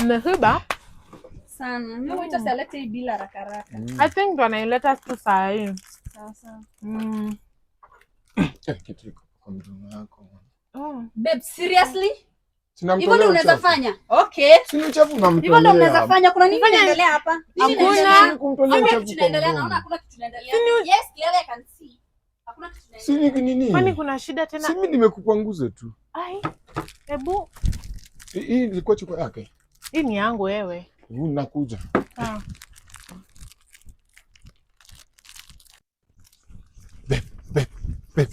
Mmeshiba? Sana. Mimi wacha salete hii bila haraka haraka. I think ndo anaileta tu saa hii. Sawa sawa. Eh, kitu iko kwa mdomo wako. Oh. Babe, seriously? Sina Hivyo ndio mtolea unaweza uchafu. fanya? Okay. Si ni uchafu Hivyo ndio unamtolea. unaweza fanya. Kuna nini Fanya- kinaendelea hapa? Nini Hakuna. kinaendelea? Si kumtolea Hakuna uchafu kitu kwa kinaendelea. mdomo. Naona hakuna kitu kinaendelea. Yes, clearly I can see. Hakuna kitu Si kinaendelea. ni Kwani nini? kuna shida tena? Si mimi nimekukwanguza tu. Ai. Ebu Hii ilikuwa chupa yake. hii ni yangu wewe. Huu nakuja. Ah. Babe, babe, babe.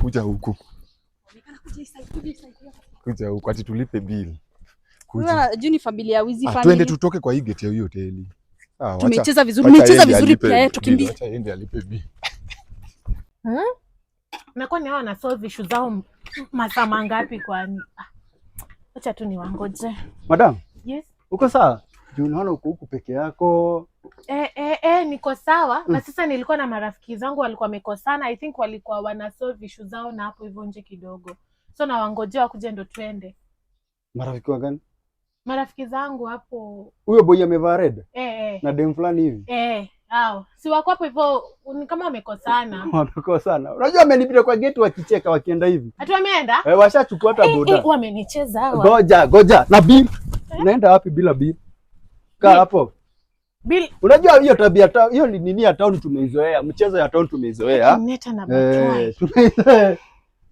Kuja huku. Onekana kuja hii side, kuja hii side. Kuja huku ati tulipe bill. Kuja. Sasa juu ni familia ya wizi Ah, family. twende tutoke kwa hii gate ya hii hoteli. Ah, wacha. Tumecheza vizuri, Wacha tumecheza aende vizuri alipe pia yetu bill, tukimbie. Wacha aende alipe bill. Hmm? Na kwani hawa wana solve issue zao masaa mangapi kwani? Ah. Wacha tu niwangoje. Madam, Yes. uko sawa? Juu naona uko huku peke yako. Niko sawa. Na sasa nilikuwa na marafiki zangu walikuwa wamekosana. I think walikuwa wana solve issue zao na hapo hivyo nje kidogo. So nawangojea wakuje ndo twende. Marafiki wa gani? Marafiki zangu hapo Huyo boy amevaa red eh. na dem fulani hivi. Eh, hao. Si wako hapo hivyo ni kama wamekosana. Wamekosana. Unajua amenipita kwa gate wakicheka wakienda hivi. Hatu wameenda? Eh, washachukua hata boda. Wamenicheza hawa. Goja, goja. Na bill. Unaenda wapi bila bill? Kaa Bill. hapo. Bill Unajua hiyo tabia hiyo ni nini ya town tumeizoea, mchezo ya town tumeizoea. Neta na Batwai. Eh, tumezoea.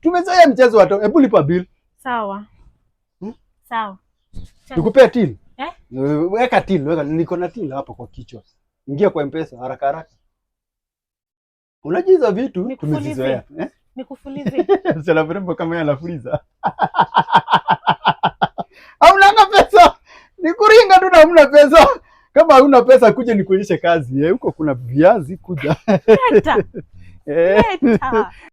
Tumezoea mchezo wa town. Hebu lipa bill. Sawa. Hmm? Sawa. Nikupea till. Eh? Weka till, weka niko na till hapa kwa kichwa. Ingia kwa M-Pesa haraka haraka. Unajua hizo vitu Nikufulize. tumezizoea. Eh? Nikufulize. Msichana mrembo kama yeye anafuliza. Haunanga pesa. Nikuringa tu na hamna pesa. Kama hauna pesa kuja nikuonyeshe kazi. Eh, huko kuna viazi kuja. Leta. Eh. Leta.